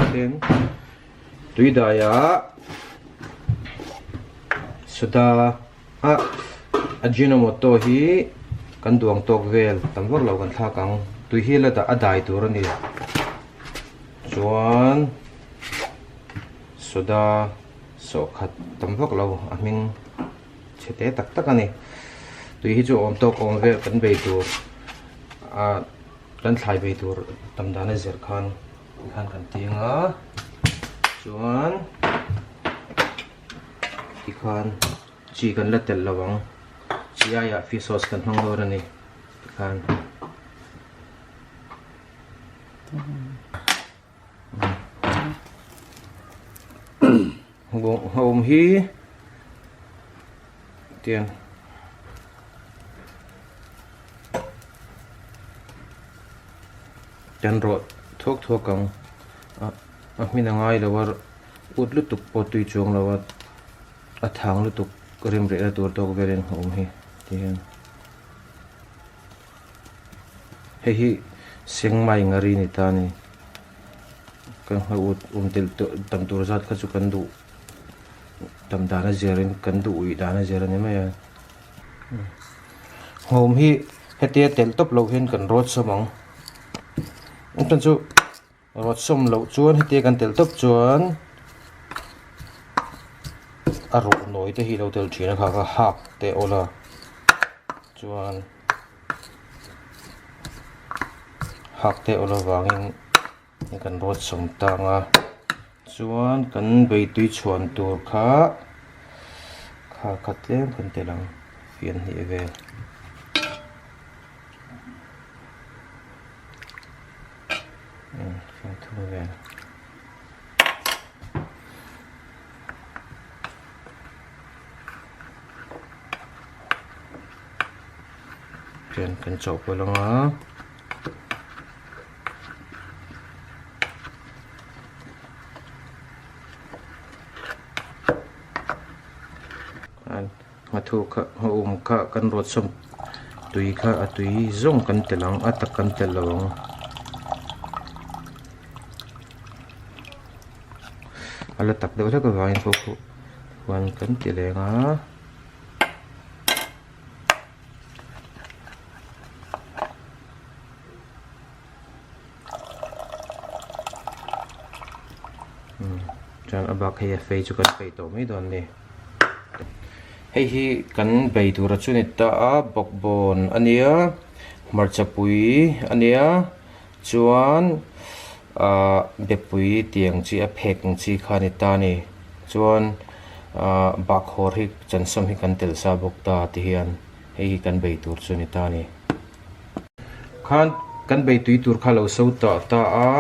Tin tui daiah soda a ajinomoto hi kan duang tawk vel tam vak lo kan thlak ang. Tui hi la a dai tur a ni. Chuan soda sawhkhat tam vak lo a hming chhe te tak tak a ni. Tui hi chu awm tawk awm vel kan bei tur ah kan thlai bei tur tam dan a zir khan khan kan tiang a chuan tikhan chi kan la telh lo ang chi aiah fish sauce kan hmang dawn a ni tikhan. Nghawm hi tiang kan rawh thuak thuak ang a a hmin a ngai lo a ut lutuk pawh tui chuang lo a a thang lutuk rem reh na tur tawk velin nghawm hi tihian. Hei hi Sengmai ngari ni ta a ni. Kan hma ut um telh tawh tam tur zat kha chu kan duh tam dan a zirin kan duh uih dan a zir a ni mai a. Nghawm hi hetia telh tawp loh hian kan rawt sawm ang. Chuan chu rawt sawm loh chuan hetia kan telh tawp chuan a rawh nawi te hi a lo tel thin a kha kha hak te awl a chuan. Hak te awlh avangin kan rawt sawm tang a chuan kan beitui chhuan tur kha kha khat tlem kan tel ang fian hnih vel. Fian thum vel. Hian kan chawhpawlh ang a nghathu kha nghaum kha kan rawt sawm tui kha a tui zawng kan telh ang a tak kan telh lo ang. A la tak deuh hlek avangin pawh khuh huan kan ti leng a. Chuan a bak hei a fei chu kan peih tawh mai dawn a ni. Hei hi kan bei tura chu ni ta a bawkbawn a nia hmarcha pui a nia. Chuan ahh bepui tiang chi a phek ang chi kha a ni ta a ni. Chuan ahh bahkhawr hi chansawm hi kan tel sa bawk ta ti hian hei hi kan bei tur chu a ni ta a ni. Khan kan bei tui tur kha a lo so tah ta a,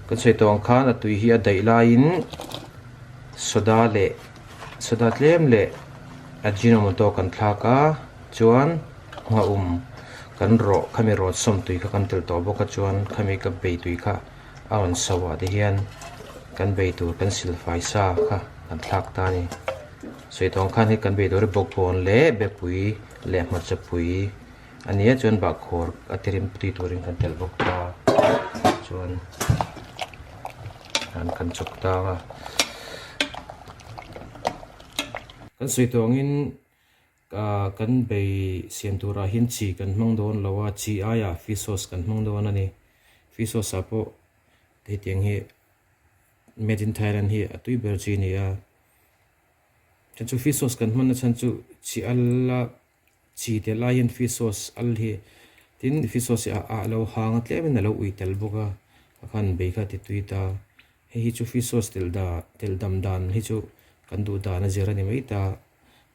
kan sawi tawh ang khan a tui hi a daih laiin soda leh soda tlem leh ajinomoto kan thlak a chuan. Nghaum kan rawh khami rawt sawm tui kha kan tel tawh bawk a chuan khami ka bei tui kha a rawn so ah te hian kan bei tur kan sil fai sa kha kan thlak ta a ni. Sawi tawng khan hei kan bei tur hi bawkbawn leh bepui leh hmarcha pui a ni a chuan bahkhawr a tirim tui turin kan tel bawk ta chuan kan chawk tang a. Kan sawi tawngin Kan bei siam turah hian chi kan hmang dawn lo a, chi aiah fish sauce kan hmang dawn a ni. Fish sauce ah pawh hetiang hi made in Thailand hi a tui ber chi a ni a. Chuan chu fish sauce kan hman na chhan chu chi al a chi tel aiin fish sauce al hi tin fish sauce hi a lo hang a tlem in a lo ui tel bawk a, a khan bei kha a ti tui ta. Hei hi chu fish sauce tel da tel dam dan hi chu kan duh dan a zir a ni mai ta.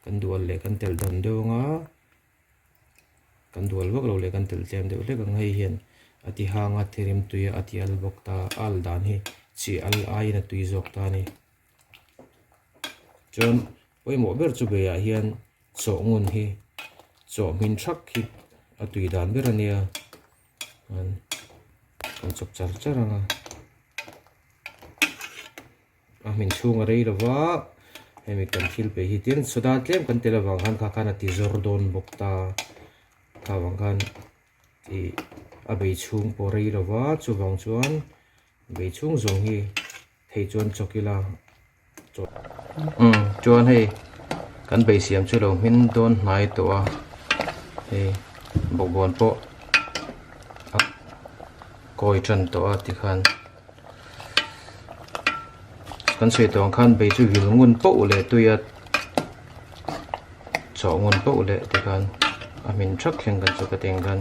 Kan dual leh kan telh dan deuh anga kan dual vak lo leh kan telh tlem deuh hlek ang hei hian a ti hang a thirim tui a ti al bawk ta a al dan hi chi al aiin a tui zawk ta a ni chuan pawimawh ber chu beiah hian chawh ngun hi chawh hmin thak hi a tui dan ber a nia kan chawp char char ang a. A hmin chhung a rei lo va, hemi kan thil pe hi tin soda tlem kan tel avang khan kha khan a ti zawr dawn bawk ta, kha vang khan ih a bei chhung pawh rei lo va chuvang chuan Bei chhung zawng hi thei chuan chawk ila umm chuan hei kan bei siam chu lo hmin dawn hnai tawh a hei bawkbawn pawh a kawi tan tawh a tikhan kan sawi tawh ang khan bei chu vil ngun poh leh tui a chawh ngun poh leh tikhan a hmin thak thleng kan chu ka teng khan.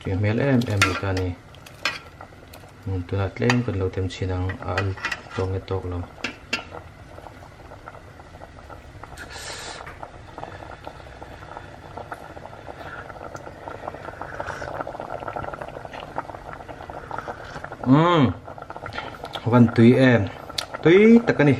Tui hmel em em mai ta a ni tunah tlem kan lo tem chhin ang a al tawk nge tawk lo. Umm van tui em tui tak a ni.